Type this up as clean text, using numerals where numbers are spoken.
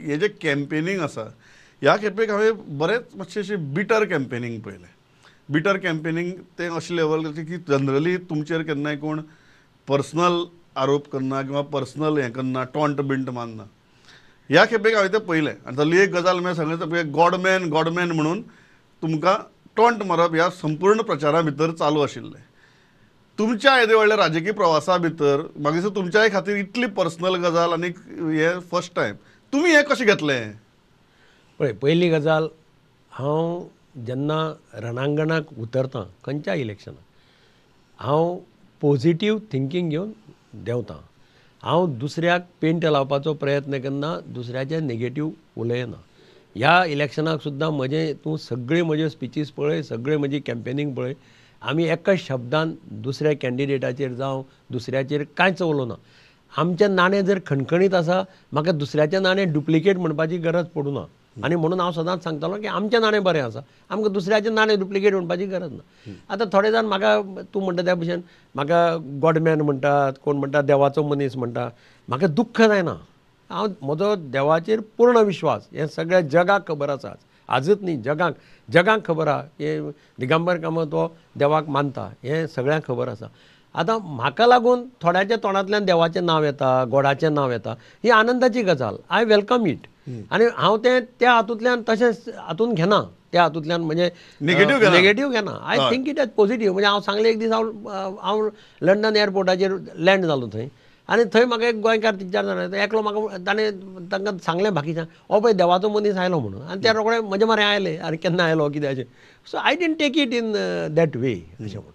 हे जे कॅम्पेनींग आसा ह्या खेपेक हांवें बरेंच मातशें अशें बिटर कॅम्पेनींग पळयलें. बिटर कॅम्पेनींग तें अशें लेवल की जनरली तुमचेर केन्नाय कोण पर्सनल आरोप करना किंवा पर्सनल हें करना, टॉन्ट बिंट मारना. ह्या खेपेक हांवें तें पळयलें आनी जाली एक गजाल म्हळ्यार सांगता, गॉडमॅन गॉडमॅन म्हणून तुमकां टॉन्ट मारप ह्या संपूर्ण प्रचारा भितर चालू आशिल्लें. तुमच्या येदे व्हडल्या राजकीय प्रवासा भितर म्हाका दिसता तुमच्याय खातीर इतली पर्सनल गजाल आनी हे फर्स्ट टायम तुमी हें कशें घेतलें? पळय, पयली गजाल, हांव जेन्ना रणांगणाक उतरता खंयच्याय इलेक्शनाक हांव पॉझिटीव थिंकींग घेवन देंवता. हांव दुसऱ्याक पेंट लावपाचो प्रयत्न करना, दुसऱ्याचें नेगेटीव उलयना. ह्या इलेक्शनाक सुद्दां म्हजें तूं सगळ्यो म्हज्यो स्पिचीस पळय, सगळ्यो म्हजी कॅम्पेनींग पळय, आमी एका शब्दान दुसऱ्या कॅन्डिडेटाचेर जावं दुसऱ्याचेर कांयच उलोवना. आमचें नाणें जर खणखणीत आसा, म्हाका दुसऱ्याचें नाणें डुप्लिकेट म्हणपाची गरज पडूं ना. आनी म्हणून हांव सदांच सांगतालो की आमचें नाणें बरें आसा, आमकां दुसऱ्याचें नाणें डुप्लिकेट म्हणपाची गरज ना. आतां थोडे जाण म्हाका तूं म्हणटा त्या भशेन म्हाका गॉडमॅन म्हणटात, कोण म्हणटा देवाचो मनीस म्हणटा. म्हाका दुख्ख जायना, हांव म्हजो देवाचेर पूर्ण विश्वास, हें सगळ्या जगाक खबर आसा. आजच न्ही, जगाक जगाक खबर आहा हे दिगंबर कामत हो देवाक मानता, हें सगळ्यांक खबर आसा. आतां म्हाका लागून थोड्याच्या तोंडांतल्यान देवाचें नांव येता, गोडाचें नांव येता, ही आनंदाची गजाल. I welcome it. आनी हांव तें त्या हातूंतल्यान तशेंच हातून घेना, त्या हातूंतल्यान म्हणजे नेगेटीव घेना. I think it as positive. म्हणजे हांव सांगलें, एक दीस हांव हांव लंडन एअरपोर्टाचेर लँड जालो थंय, आनी थंय म्हाका एक गोंयकार 3-4 जाणां, एकलो म्हाका ताणें तांकां सांगलें बाकीच्या, हो पळय देवाचो मनीस आयलो म्हणून, आनी ते रोखडे म्हजे म्हऱ्यान आयले, आनी केन्ना आयलो कितें अशें. So I didn't take it in that way अशें म्हणून.